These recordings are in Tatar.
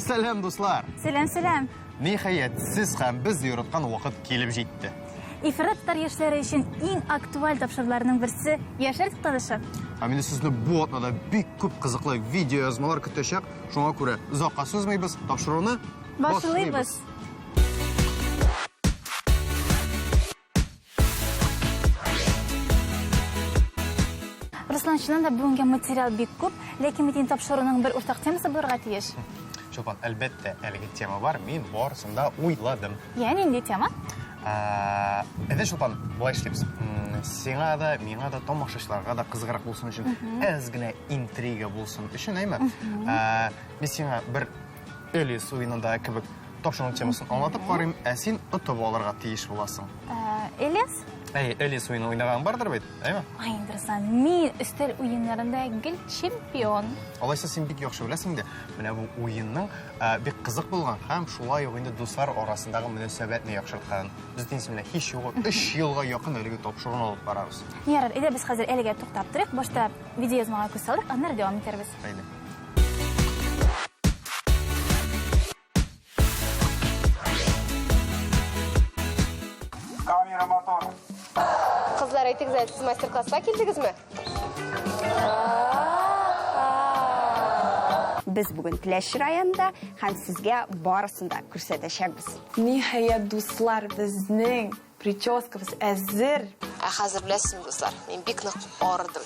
Сәлам, дуслар! Сәлам, сәлам! Ниһаять, сез һәм без яраткан вакыт килеп җитте. Эфирда татар яшьләре өчен иң актуаль тапшыруларның берсе Яшьләр тукталышы. Һәм инде сезне бу атнада бик күп кызыклы видеоязмалар көтәчәк. Шуңа күрә озакка сузмыйбыз, тапшыруны башлыйбыз. Руслан, чыннан да бүгенге материал бик күп, ләкин бит инде тапшыруның бер уртак темасы булырга тиеш. Чулпан, әлбәттә, әлеге тема бар, мин барысын да уйладым. Я, нинди тема? Әйдә, Чулпан, болай эшлибез. Сиңа да, миңа да, тамашачыларга да кызыграк булсын өчен, әз генә интрига булсын өчен, әйме? Мин сиңа бер Элис уенында кебек тапшыруның темасын аңлатып карыйм, ә син отып алырга тиеш буласың. Элис? Әй, Элис уены уйнаган бардыр бит, әйме? Ай, Руслан, мин өстәл уеннарында гел чемпион. Алайса син бик яхшы беләсең дә, менә бу уенның бик кызык булган һәм шулай ук инде дуслар арасындагы мөнәсәбәтне яхшырткан. Без инде менә һич югы 3 елга якын әлеге тапшыруны алып барабыз. Ярар, әйдә без хәзер әлегә туктап торыйк. Башта видеоязмага күз салыйк, аннары дәвам итәрбез. Әйдә. Камера мотор. Кызлар, әйтегез әле, сез мастер-класска килдегезме? Без бүген Теләче районында һәм сезгә барысын да күрсәтәчәкбез. Ниһаять, дуслар, безнең прическабыз әзер. Ә хәзер беләсезме, дуслар, мин бик нык арыдым.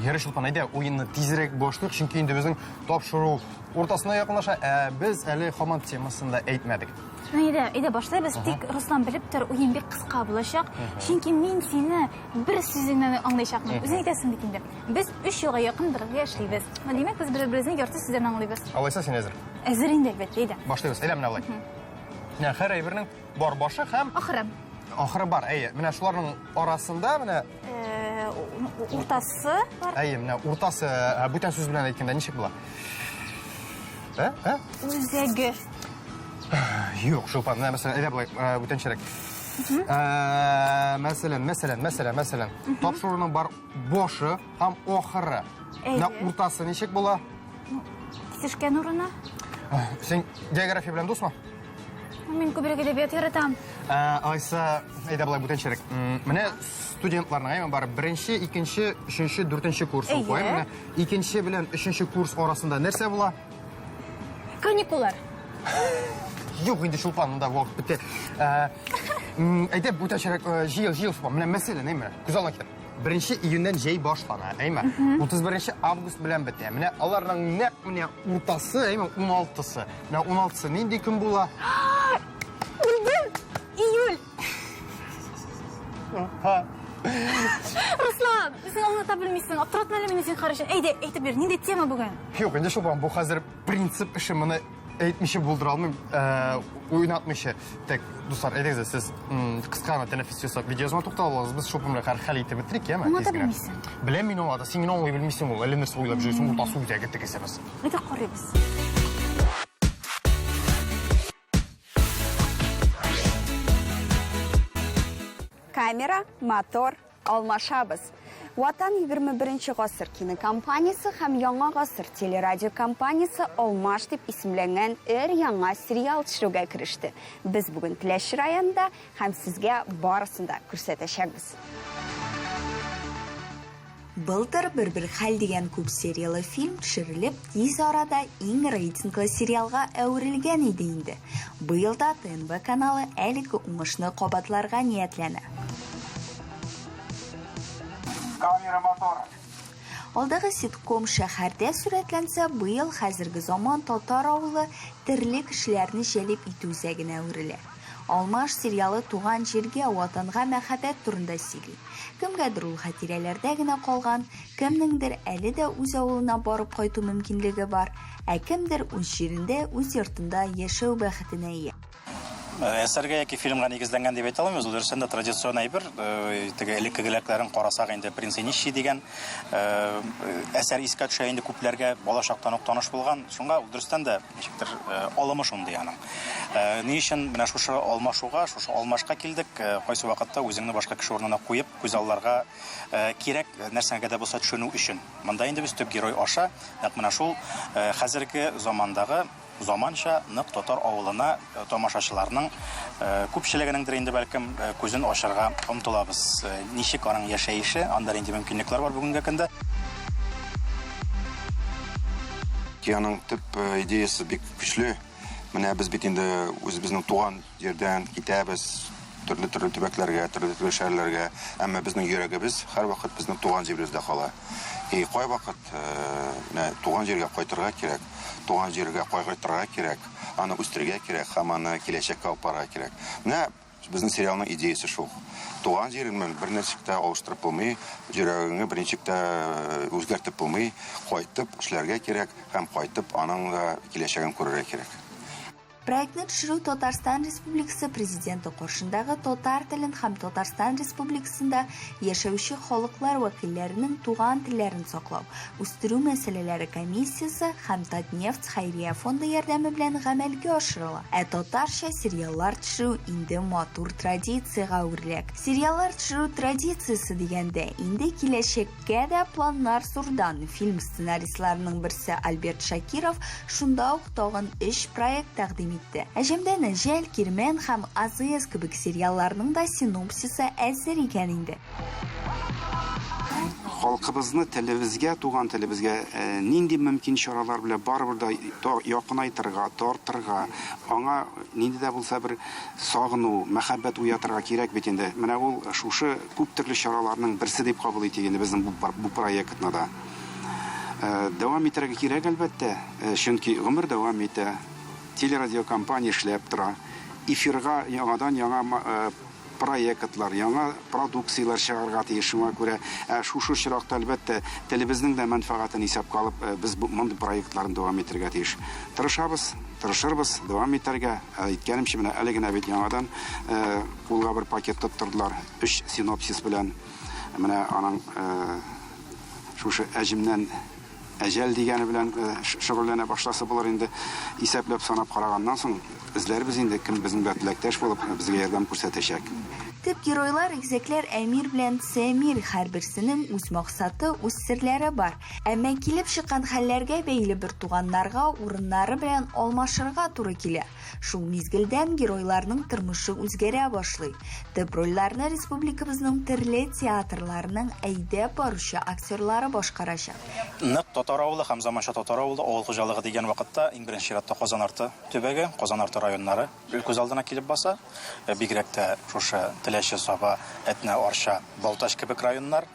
Ярый, Чулпан, әйдә, уенны тизрәк башлыйк, чөнки инде безнең тапшыру уртасына якынлаша, ә без әле һаман темасын да әйтмәдек. Ну, әйдә, әйдә башлыйбыз. Тик, Руслан, белеп тор, уен бик кыска булачак. Чөнки мин сине бер сүзеңнән аңлаячакмын. Үзең әйтәсең бит инде. Без өч елга якын бергә эшлибез. Ну, димәк, без бер-беребезне ярты сүздән аңлыйбыз. Алайса син әзер? Әзер инде, әлбәттә, әйдә. Башлыйбыз. Әйдә менә болай. Менә һәр әйбернең бар башы һәм ахыры. Ахыры бар, әйе. Менә шуларның арасында менә уртасы бар. Әйе, менә уртасы, бүтән сүз белән әйткәндә ничек була? Ә? Ә? Үзәге. Юк, Чулпан, менә мәсәлән, әйдә болай, бүтәнчәрәк. Мәсәлән, мәсәлән, мәсәлән, мәсәлән, тапшыруның бар башы һәм ахыры. Менә уртасы ничек була? Кисешкән урыны. Син география белән дусмы? Мин күбрәк әдәбият яратам. Алайса, әйдә болай бүтәнчәрәк. Менә студентларның әйме бар беренче, икенче, өченче, дүртенче курс укый. Менә икенче белән өченче курс арасында нәрсә була? Каникуллар. Юк, инде Чулпан, монда вакыт бетте. Әйдә бүтәнчәрәк, җыел, җыел, Чулпан. Менә мәсәлән, әйме, күз алдына китер. Беренче июньнән җәй башлана, әйме? 31 август белән бетә. Менә аларның нәкъ менә уртасы, әйме, 16-сы. Менә 16-сы нинди көн була? Белдем! Июль! Руслан, син аңлата белмисең. Аптыратма әле мине зинһар өчен. Әйдә, әйтеп бир, нинди тема бүген? Юк, инде Чулпан, бу хәзер принцип эше, моны әйтмичә булдыра алмыйм, уйнатмыйча. Так, дуслар, әйдәгез, сез кыска гына тәнәфес ясап видеоязма тукталып алыгыз. Без шул белән хәл итеп бетерик, яме? Аңлата белмисең. Беләм мин аңлата, син генә аңлый белмисең ул. Әллә нәрсә уйлап йөрисең, уртасы үзәге тегесе без. Әйдә карыйбыз. Камера, мотор, алмашабыз. Ватан 21 гасыр кинокомпаниясе һәм Яңа гасыр телерадиокомпаниясе Алмаш дип исемләнгән өр-яңа сериал төшерүгә кереште. Без бүген Теләче районында һәм сезгә барысын да күрсәтәчәкбез. Былтыр Бер-бер хәл дигән күп серияле фильм төшерелеп, тиз арада иң рейтинглы сериалга әверелгән иде инде. Быел да ТНВ каналы әлеге уңышны кабатларга ниятләнә. Камера мотор. Алдагы ситком шәһәрдә сурәтләнсә, быел хәзерге заман татар авылы терле кешеләрне җәлеп итү үзәгенә әверелә. Алмаш сериалы туган җиргә, ватанга мәхәббәт турында сөйли. Кемгәдер ул хатирәләрдә генә калган, кемнеңдер әле дә үз авылына барып кайту мөмкинлеге бар, ә кемдер үз җирендә, үз йортында яшәү бәхетенә ия. Әсәргә яки фильмга нигезләнгән дип әйтә алмыйбыз, ул дөрестән дә традицион әйбер. Теге элеккегеләкләрен карасак инде Принц и нищий дигән әсәр искә төшә инде күпләргә, бала чактан ук таныш булган. Шуңа ул дөрестән дә ничектер алымы шундый аның. Ни өчен менә шушы алмашуга, шушы алмашка килдек? Кайсы вакытта үзеңне башка кеше урынына куеп, күзалларга кирәк, нәрсәгә дә булса төшенү өчен. Монда инде без төп герой аша нәкъ менә шул хәзерге замандагы заманча нык татар авылына тамашачыларның күпчелегенеңдер инде бәлкем күзен ачарга омтылабыз. Ничек аның яшәеше, анда нинди мөмкинлекләр бар бүгенге көндә. Киноның төп идеясы бик көчле. Менә без бит инде үзебезнең туган җирдән китәбез, төрле-төрле төбәкләргә, төрле-төрле шәһәрләргә, әмма безнең йөрәгебез һәрвакыт безнең туган җиребездә кала. И кайвакыт менә туган җиргә кайтырга кирәк, туган җиргә кайгыртырга кирәк, аны үстерергә кирәк һәм аны киләчәккә алып барырга кирәк. Менә безнең сериалның идеясе шул. Туган җирен белән берничек тә алыштырып булмый, йөрәгеңне берничек тә үзгәртеп булмый, кайтып эшләргә кирәк һәм кайтып аның да киләчәген күрергә кирәк. Проектны төшерү Татарстан Республикасы Президенты каршындагы татар телен һәм Татарстан Республикасында яшәүче халыклар вәкилләренең туган телләрен саклау, үстерү мәсьәләләре комиссиясе һәм Татнефть хәйрия фонды ярдәме белән гамәлгә ашырыла. Ә татарча сериаллар төшерү инде матур традициягә әвереләк. Сериаллар төшерү традициясе дигәндә, инде киләчәккә дә планнар зурдан. Фильм сценаристларының берсе Альберт Шакиров шунда ук тагын өч проект тәкъдим итте. Әҗәмдән Әҗәл, Кирмән һәм АЗС кебек сериалларның да синопсисы әзер икән инде. Халкыбызны телебезгә, туган телебезгә нинди мөмкин чаралар белән барыбер дә якынайтырга, тартырга, аңа нинди дә булса бер сагыну, мәхәббәт уятырга кирәк бит инде. Менә ул шушы күп төрле чараларның берсе дип кабул итик инде безнең бу проектны да. Дәвам итәргә кирәк, әлбәттә. Чөнки гомер дәвам итә, телерадиокомпания эшләп тора, эфирга яңадан-яңа проектлар, яңа продукцияләр чыгарга тиеш, шуңа күрә ә шушы очракта, әлбәттә, телебезнең дә мәнфәгатен исәпкә алып, без бу мондый проектларны дәвам итәргә тиеш. Тырышабыз, тырышырбыз дәвам итәргә. Әйткәнемчә, менә әле генә бит яңадан кулга бер пакет тоттырдылар, өч синопсис белән. Менә аның шушы әҗемнән Әҗәл дигәне белән шөгыльләнә башласы булыр инде. Исәпләп санап караганнан соң, эзләрбез инде, кем безнең белән теләктәш булып, безгә ярдәм күрсәтәчәк. Төп геройлар, игезәкләр Әмир белән Сәмир. Һәрберсенең үз максаты, үз серләре бар. Әмма килеп чыккан хәлләргә бәйле бертуганнарга урыннары белән алмашырга туры килә. Шул мизгелдән геройларның тормышы үзгәрә башлый. Төп рольләрне республикабызның төрле театрларының әйдәп баручы актерлары башкарачак. Нык татар авылы һәм заманча татар авылы, авыл хуҗалыгы дигән вакытта иң беренче чиратта Казан арты төбәге, Казан арты районнары күз алдына килеп баса. Бигрәк тә шушы Теләче, Саба, Әтнә, Арча, Балтач кебек районнар.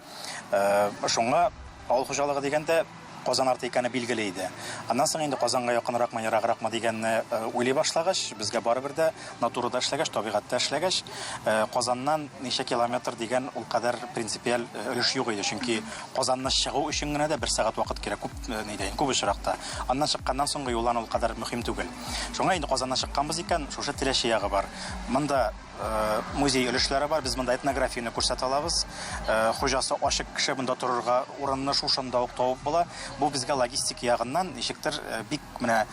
Шуңа авыл хуҗалыгы дигәндә Казан арты икәне билгеле иде. Аннан соң инде Казанга якынракмы, ерагракмы дигәнне уйлый башлагач, безгә барыбер дә натурада эшләгәч, табигатьтә эшләгәч, Казаннан ничә километр дигән ул кадәр принципиаль өлеш юк иде. Чөнки Казанны чыгу өчен генә дә бер сәгать вакыт кирәк, күп нидә, күп очракта. Аннан чыкканнан соңгы юллан ул кадәр мөһим түгел. Шуңа инде Казаннан чыкканбыз икән, шушы Теләче ягы бар. Монда Музей өлешләре бар, без монда этнографияне күрсәтә алабыз. Хуҗасы ачык кеше, монда торырга урынны шушында ук табып була. Бу безгә логистик ягыннан ничектер бик менә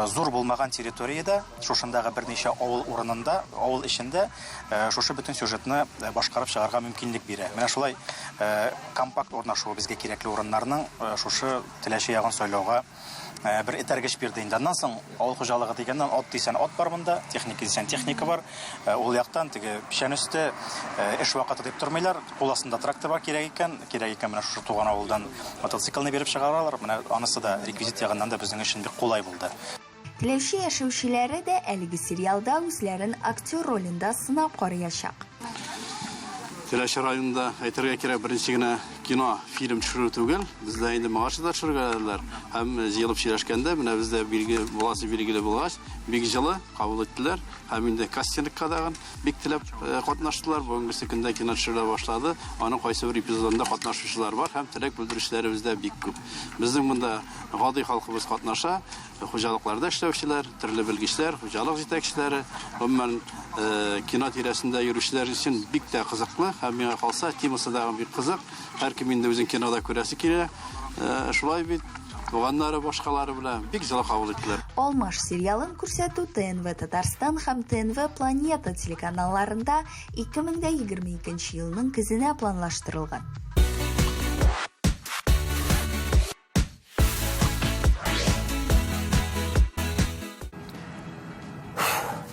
зур булмаган территориядә, шушындагы берничә авыл урынында, авыл эчендә шушы бөтен сюжетны башкарып чыгарга мөмкинлек бирә. Менә шулай компакт урнашуы безгә кирәкле урыннарның шушы Теләче ягын сайлауга бер этәргеч бирде инде. Аннан соң авыл хуҗалыгы дигәннән ат дисән ат бар монда, техника дисән техника бар. Ул яктан теге печән өсте эш вакыты дип тормыйлар. Кул астында трактор бар кирәк икән, кирәк икән менә шушы туган авылдан мотоциклны биреп чыгаралар. Менә анысы да реквизит ягыннан да безнең өчен бик кулай булды. Теләүче яшәүчеләре дә әлеге сериалда үзләрен актер ролендә сынап карыячак. Теләче районында, әйтергә кирәк, беренче генә кино, фильм төшерү түгел. Бездә инде моңарчы да төшергәләделәр. Һәм җыелып сөйләшкәндә, менә бездә билге буласы билгеле булгач, бик җылы кабул иттеләр. Һәм инде кастингка тагын бик теләп катнаштылар. Бүгенгесе көндә кино төшерелә башлады. Аның кайсы бер эпизодында катнашучылар бар һәм теләк белдерүчеләребез дә бик күп. Безнең монда гади халкыбыз катнаша. Хуҗалыкларда эшләүчеләр, төрле белгечләр, хуҗалык җитәкчеләре, гомумән, кино тирәсендә йөрүчеләр өчен бик тә кызыклы һәм миңа калса, темасы да бик кызык. Һәркем инде үзен кинода күрәсе килә. Шулай бит. туганнары, башкалары белән бик җылы кабул иттеләр. Алмаш сериалын күрсәтү ТНВ Татарстан һәм ТНВ Планета телеканалларында 2022 елның көзенә планлаштырылган.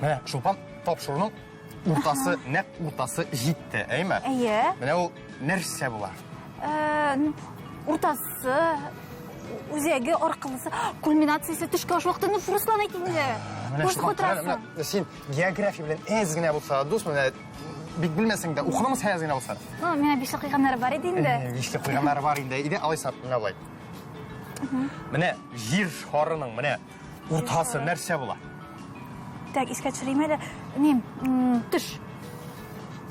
Менә Чулпан тапшыруның уртасы, нәкъ уртасы җитте, әйме? Әйе. Менә ул нәрсә була? Э, уртасы, үзәге, аркылысы, кульминациясе төшке аш вакыты. Ну, Руслан әйт инде. Менә Чулпан, менә син география белән әз генә булса, дус, менә бик белмәсәң дә, укыдыңмы син әз генә булса? Ну, миңа бишле куйганнары бар иде инде. Бишле куйганнары бар инде. Иде, алайса, менә болай. Менә җир шарының менә уртасы нәрсә була? Так, искә төшерим әле. Ни, төш.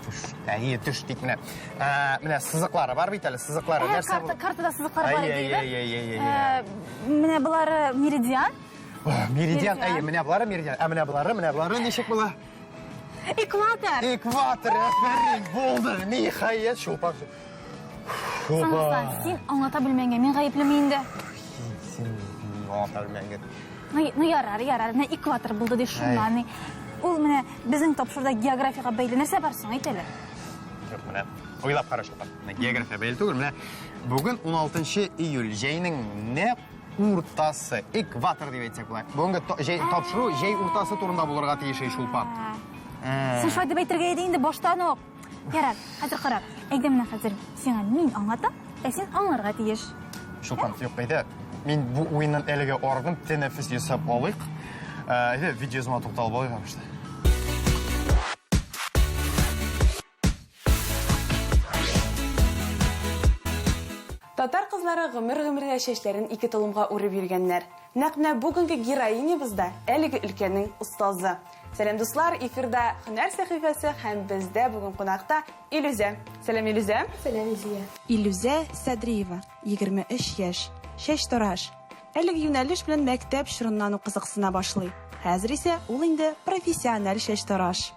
Төш. Әйе, төш дип менә. Ә, менә сызыклары бар бит әле, сызыклары нәрсә була? Картада сызыклар бар иде. Әй, әй, әй, әй. Менә болары меридиан. Меридиан, әйе, менә болары меридиан. Ә менә болары, менә болары ничек була? Экватор. Экватор, афәрин, булды. Ниһаять, Чулпан. Руслан, син аңлата белмәгәнгә мин гаеплеме инде? Син аңлата белмәгәнгә. Ну, ну ярар, ярар. Менә экватор булды ди шуннан. Ул менә безнең тапшыруда географиягә бәйле нәрсә бар соң, әйт әле. Юк, менә уйлап кара Чулпан. Менә география бәйле түгел. Менә бүген 16 июль, җәйнең нәкъ уртасы, экватор дип әйтсәк була. Бүгенге җәй тапшыру җәй уртасы турында булырга тиеш, Чулпан. Син шулай дип әйтергә иде инде баштан ук. Ярар, хәзер кара. Әйдә менә хәзер сиңа мин аңлатам, ә син аңларга тиеш. Чулпан, юк, әйдә. Мин бу уеннан әлегә ардым, тәнәфес ясап алыйк. Э, әйдә, видеозма тукталып алыйк абышта. Татар кызлары гомер-гомергә чәчләрен ике толымга үреп йөргәннәр. Нәкъ менә бүгенге героинябыз да әлеге өлкәнең остазы. Сәлам, дуслар! Эфирда Һөнәр сәхифәсе һәм бездә бүген кунакта Илүзә. Сәлам, Илүзә! Сәлам, Илзия! Илүзә Садриева, 23 яшь, чәчтараш. Әлеге юнәлеш белән мәктәп чорыннан ук кызыксына башлый. Хәзер исә ул инде профессиональ чәчтараш.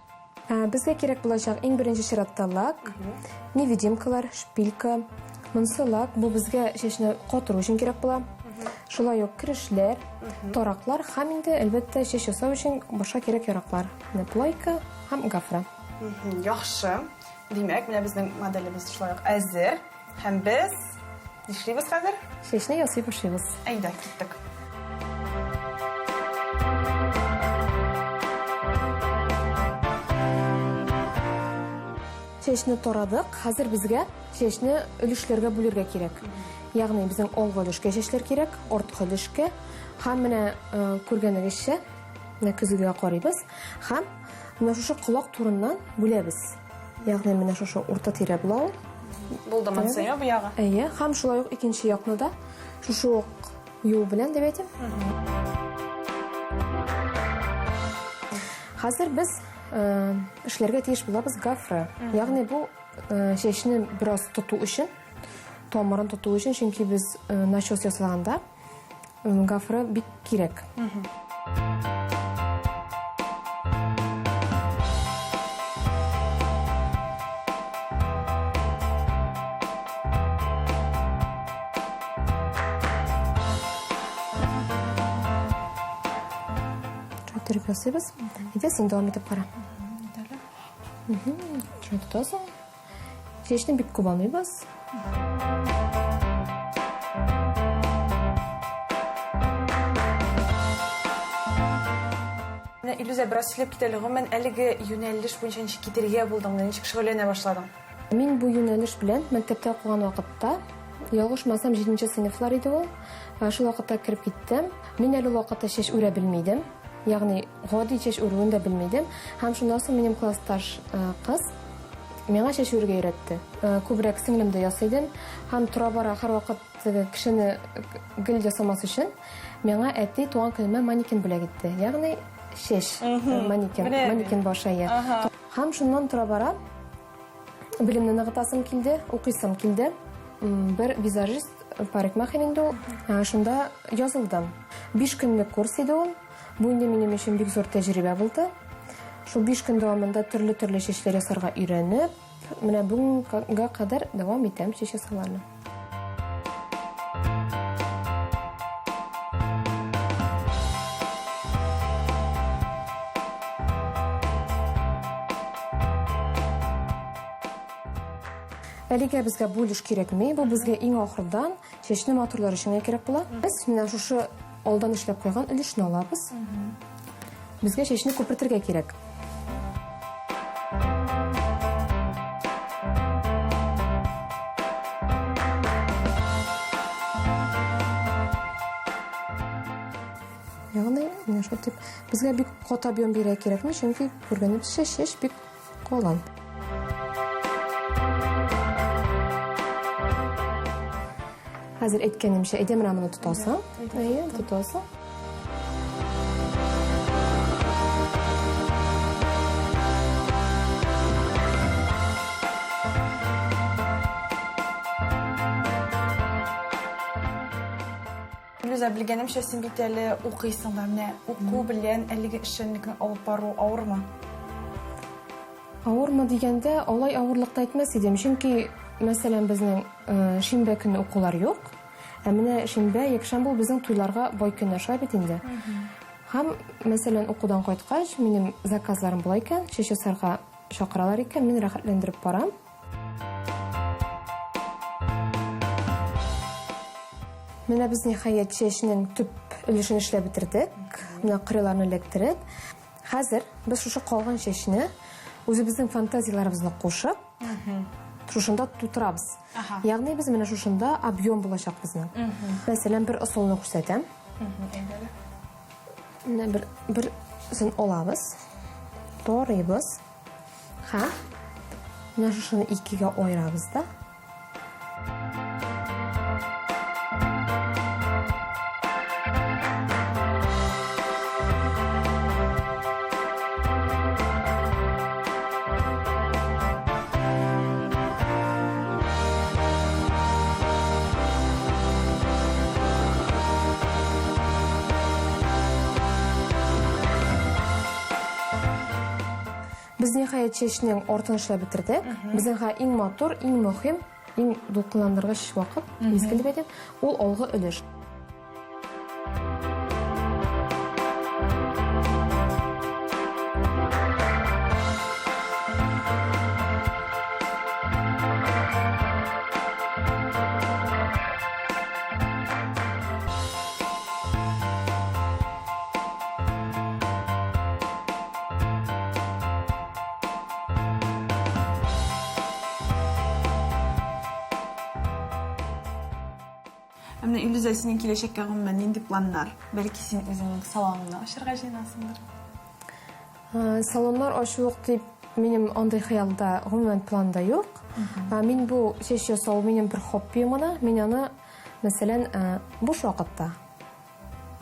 Ә, Безгә кирәк булачак иң беренче чиратта лак, невидимкалар, шпилька. Монысы лак, бу безгә чәчне катыру өчен кирәк була. Шулай ук керешләр, тараклар һәм инде, әлбәттә, чәч ясау өчен башка кирәк-яраклар. Менә плойка һәм гафра. Яхшы. Димәк, менә безнең моделебез шулай ук әзер. Һәм без нишлибез хәзер? Чәчне ясый башлыйбыз. Әйдә, киттек. Чәчне тарадык. Хәзер безгә чәчне өлешләргә бүлергә кирәк. Ягъни безнең алгы өлешкә чәчләр кирәк, арткы өлешкә. Һәм менә э, күргәнегезчә, менә көзгегә карыйбыз һәм менә шушы колак турыннан бүләбез. Ягъни менә шушы урта тирә була ул. Булды монысы, бу ягы. Әйе, һәм шулай ук икенче якны да шушы ук юл белән дип әйтим. Хәзер без э, эшләргә тиеш булабыз гафры. Ягъни бу э, чәчне бераз тоту өчен, тамырын тоту өчен, чөнки без э, начес ясаганда Гафры бик кирәк. Шулай итеп ясыйбыз. Әйдә, син дәвам итеп кара. Шулай тотасың. Чәчне бик күп алмыйбыз. Менә Илүзә, бераз сөйләп кит әле, гомумән, әлеге юнәлеш буенча ничек китергә булдың, менә ничек шөгыльләнә башладың? Мин бу юнәлеш белән мәктәптә укыган вакытта, ялгышмасам, җиденче сыйныфлар иде ул, шул вакытта кереп киттем. Мин әле ул вакытта чәч үрә белми идем. Ягъни гади чәч үрүен дә белми идем. Һәм шуннан соң минем классташ кыз миңа чәч үрергә өйрәтте. Күбрәк сеңлемдә ясый идем. Һәм тора-бара һәрвакыт кешене гел ясамас өчен миңа әти туган көнемә манекен бүләк итте. Ягъни чәч манекен, манекен башы. Һәм шуннан тора-бара Белемне ныгытасым килде, укыйсым килде. Бер визажист, парикмахер инде ул. Шунда язылдым. 5 көнлек курс иде ул. Бу инде минем өчен бик зур тәҗрибә булды. Шул 5 көн дәвамында төрле-төрле чәчләр ясарга өйрәнеп, менә бүгенгә кадәр дәвам итәм чәч ясауларны. Әлегә безгә бу өлеш кирәкми, бу безгә иң ахырдан чәчне матурлар өчен генә кирәк була. Без менә шушы алдан эшләп куйган өлешне алабыз. Безгә чәчне күпертергә кирәк. Ягъни, менә шул дип, безгә бик каты объем бирә кирәкми, чөнки күргәнебезчә чәч бик калын. Хәзер әйткәнемчә, әйдә менә моны тотасың. Әйе, тотасың. Илүзә, белгәнемчә, син бит әле укыйсың да. Менә уку белән әлеге эшчәнлекне алып бару авырмы? Авырмы дигәндә, алай авырлык та әйтмәс идем. Чөнки, мәсәлән, безнең э, шимбә көне укулар юк. Ә менә шимбә, якшәмбе ул безнең туйларга бай көннәр, шулай бит инде. Һәм, мәсәлән, укудан кайткач, минем заказларым була икән, чәч ясарга чакыралар икән, мин рәхәтләндереп барам. Менә без ниһаять чәчнең төп өлешен эшләп бетердек. Менә кырыйларны эләктереп. Хәзер без шушы калган чәчне үзебезнең фантазияләребезне кушып, шушында тутырабыз. Ягъни без менә шушында объем булачак безнең. Мәсәлән, бер ысулны күрсәтәм. Менә бер берсен алабыз, тарыйбыз һәм менә шушыны икегә аерабыз да. Без ниһаять чәчнең артын эшләп бетердек. Безнең хәзер иң матур, иң мөһим, иң дулкынландыргыч вакыт, мизгел дип әйтәм, ул алгы өлеш. Ә менә Илүзә, синең киләчәккә гомумән нинди планнар? Бәлки син үзеңнең салоныңны ачарга җыенасыңдыр? Салоннар ачу дип минем андый хыялда, гомумән планда юк. Мин бу чәч ясау минем бер хоббием гына. Мин аны, мәсәлән, буш вакытта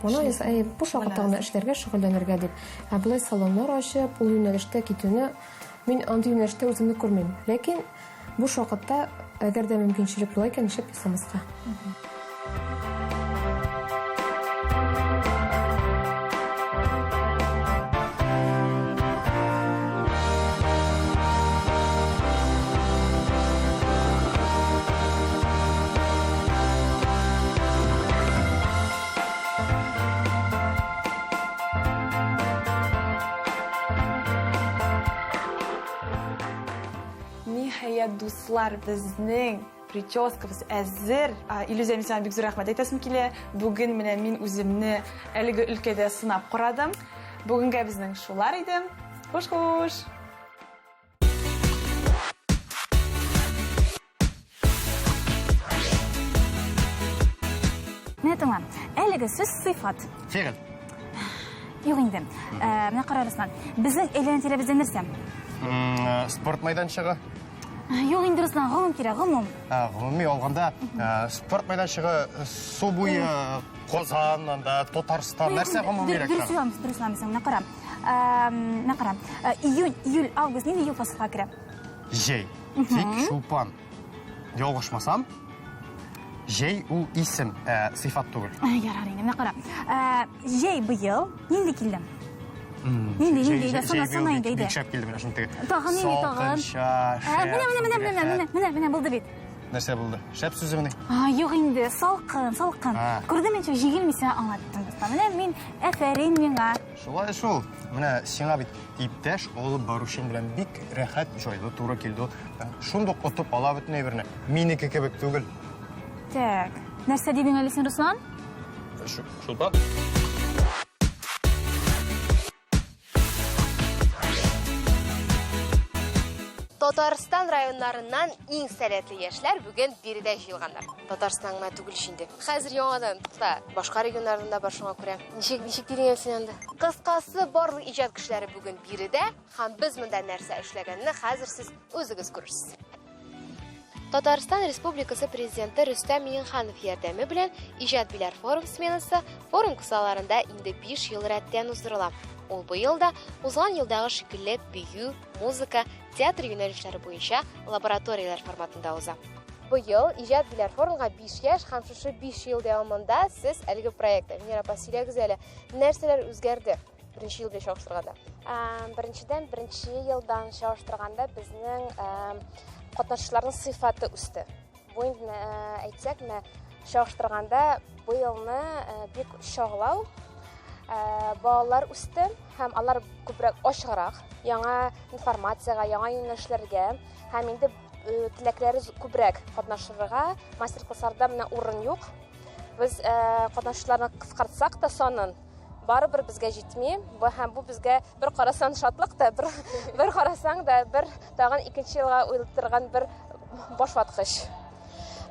Моны буш вакытта гына эшләргә, шөгыльләнергә дип. Ә болай салоннар ачып, ул юнәлештә китүне мин андый юнәлештә үземне күрмим. Ләкин буш вакытта, әгәр дә мөмкинчелек була икән, нишләп ясамаска? Ниһаять, дуслар, безнең прическабыз әзер. Илүзә, мин сиңа бик зур рәхмәт әйтәсем килә. Бүген менә мин үземне әлеге өлкәдә сынап карадым. Бүгенгә безнең шулар иде. Хуш-хуш! Менә тыңла. Әлеге сүз сыйфат. Фигыль. Юк инде. Ә, менә кара, Руслан. Безнең әйләнә-тирәбездә нәрсә? Э, спорт мәйданчыгы. Юк инде, Руслан, гомум кирәк, гомум. Ә, гомуми алганда, э, спорт мәйданчыгы, су буе, Казан, анда Татарстан, нәрсә гомумирәк? Дөрес уйламыйсың, дөрес уйламыйсың. Менә кара. Ә, менә кара. Э, июнь, июль, август нинди ел фасылга керә? Җәй. Тик Чулпан. Ялгышмасам, җәй ул исем, ә сыйфат түгел. Ярар инде, менә кара. Ә, җәй быел нинди килде? Нинди, нинди, әйдә, сана, сана инде, әйдә. Бик шәп килде менә шуны теге. Тагын нинди, тагын? Салкынча, Ә, менә, менә, менә, менә, менә, менә, менә булды бит. Нәрсә булды? Шәп сүземени? А, юк инде, салкын, салкын. А. Күрдеңме, ничек җигелми сиңа аңлаттым. Руслан. Менә мин әфәрин миңа. Шулай шул. Менә сиңа бит иптәш алып баручың белән бик рәхәт, җайлы туры килде. Шундук отып ала бөтен әйберне. Минеке кебек түгел. Так, нәрсә дидең әле син, Руслан? Шулпа. Татарстан районнарыннан иң сәләтле яшьләр бүген биредә җыелганнар. Татарстан гына түгел инде. Хәзер яңадан та башка регионнардан да бар шуңа күрә. Ничек ничек дидең син анда? Кыскасы, барлык иҗат кешеләре бүген биредә һәм без монда нәрсә эшләгәнне хәзер сез үзегез күрерсез. Татарстан Республикасы Президенты Рөстәм Миңнеханов ярдәме белән Иҗат Биләр форум сменасы форум кысаларында инде 5 ел рәттән уздырыла. Ул быел да узган елдагы шикелле бию, музыка, театр юнәлешләре буенча лабораторияләр форматында уза. Быел Иҗат Биләр форумга 5 яшь һәм шушы 5 ел дәвамында сез әлеге проектта. Венера апа, сөйләгез әле, нәрсәләр үзгәрде? Беренче ел белән чагыштырганда. Беренчедән, беренче елдан чагыштырганда безнең катнашучыларның сыйфаты үсте. Бу инде әйтсәк, менә чагыштырганда быелны бик чагылау балалар үсте һәм алар күбрәк ачыграк, яңа информациягә, яңа юнәлешләргә һәм инде теләкләре күбрәк катнашырга. Мастер-классларда менә урын юк. Без катнашучыларны кыскартсак та санын, барыбер безгә җитми. Бу һәм бу безгә бер карасаң шатлык та, бер, бер карасаң да бер тагын икенче елга уйлаттырган бер башваткыч.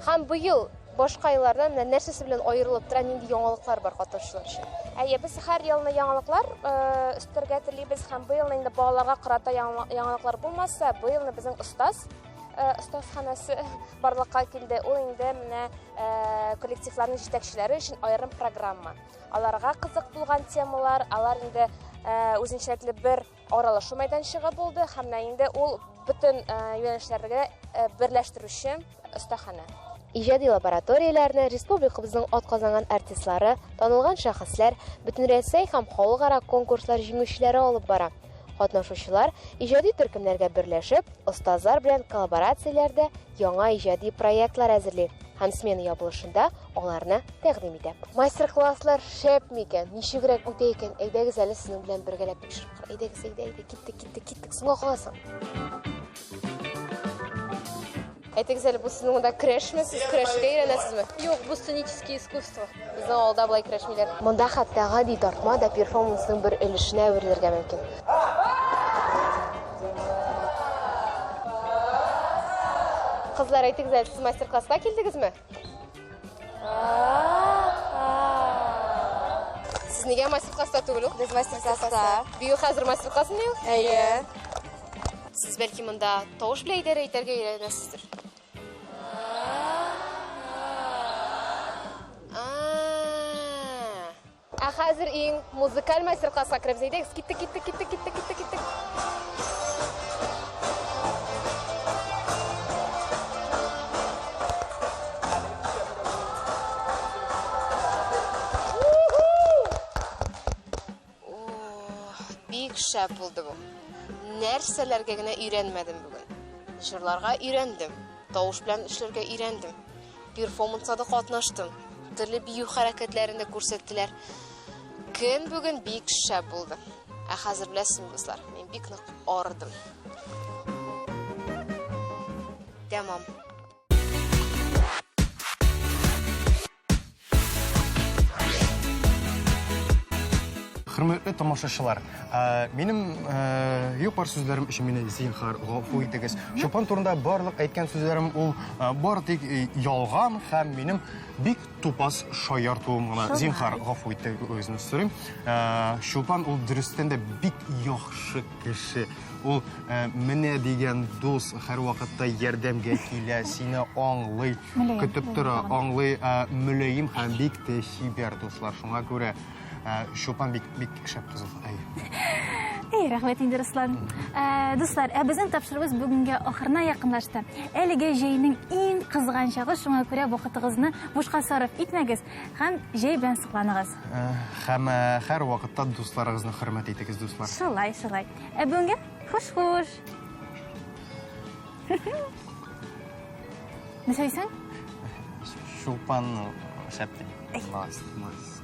Һәм быел башка еллардан менә нәрсәсе белән аерылып тора, нинди яңалыклар бар катнашучылар өчен? Әйе, без һәр елны яңалыклар өстәргә телибез һәм быелны инде балаларга карата яңалыклар булмаса, быелны безнең остаз остазханәсе барлыкка килде. Ул инде менә коллективларның җитәкчеләре өчен аерым программа. Аларга кызык булган темалар, алар инде үзенчәлекле бер аралашу мәйданчыгы булды һәм менә инде ул бөтен юнәлешләргә берләштерүче остаханә. Иҗади лабораторияләрне республикабызның атказанган артистлары, танылган шәхесләр, бөтенрәсәй һәм халыкара конкурслар җиңүчеләре алып бара. Катнашучылар иҗади төркемнәргә берләшеп, остазлар белән коллаборацияләрдә яңа иҗади проектлар әзерли һәм смена ябылышында аларны тәкъдим итә. Мастер-класслар шәп микән? Ничегрәк үтә икән? Әйдәгез әле сезнең белән бергәләп тикшереп карыйк. Әйдәгез, әйдә, әйдә, киттек, киттек, киттек. Соңга каласың. Әйтегез әле, бу сезнең монда көрәшме? Сез көрәшергә өйрәнәсезме? Юк, бу сценические искусство. Безнең авылда болай көрәшмиләр. Монда хәтта гади тартма да перформансның бер өлешенә әверелергә мөмкин. Кызлар, әйтегез әле, сез мастер-класска килдегезме? Сез нигә мастер-класста түгел ул? Без мастер-класста. Бию хәзер мастер-классмы ул? Әйе. Сез бәлки монда тавыш белән идарә итәргә өйрәнәсездер? Ә хәзер иң музыкаль мастер-класска керәбез. Әйдәгез, киттек, киттек, киттек, киттек, киттек, киттек. Бик шәп булды бу. Нәрсәләргә генә өйрәнмәдем бүген. Җырларга өйрәндем, тавыш белән эшләргә өйрәндем. Перформанста да катнаштым. Төрле бию хәрәкәтләрен дә күрсәттеләр. Көн бүген бик шәп булды. Ә хәзер беләсезме, дуслар, мин бик нык арыдым. Тәмам. Хөрмәтле тамашачылар, минем юк бар сүзләрем өчен мине зинһар гафу итегез. Чулпан турында барлык әйткән сүзләрем ул бары тик ялган һәм минем бик тупас шаяртуым гына. Зинһар гафу итегезне сорыйм. Чулпан ул дөрестән дә бик яхшы кеше. Ул менә дигән дус, һәрвакытта ярдәмгә килә, сине аңлый, көтеп тора, аңлый, мөлаем һәм бик тә чибәр дуслар. Шуңа күрә Чулпан бик бик шәп кыз ул. Әйе. Әй, рәхмәт инде, Руслан. Дуслар, ә безнең тапшыруыбыз бүгенгә ахырына якынлашты. Әлеге җәйнең иң кызган чагы, шуңа күрә вакытыгызны бушка сарыф итмәгез һәм җәй белән сокланыгыз. Һәм һәр вакытта дусларыгызны хөрмәт итегез, дуслар. Шулай, шулай. Ә бүгенгә хуш-хуш. Нәрсә дисең? Чулпан шәп ди. Молодец, молодец.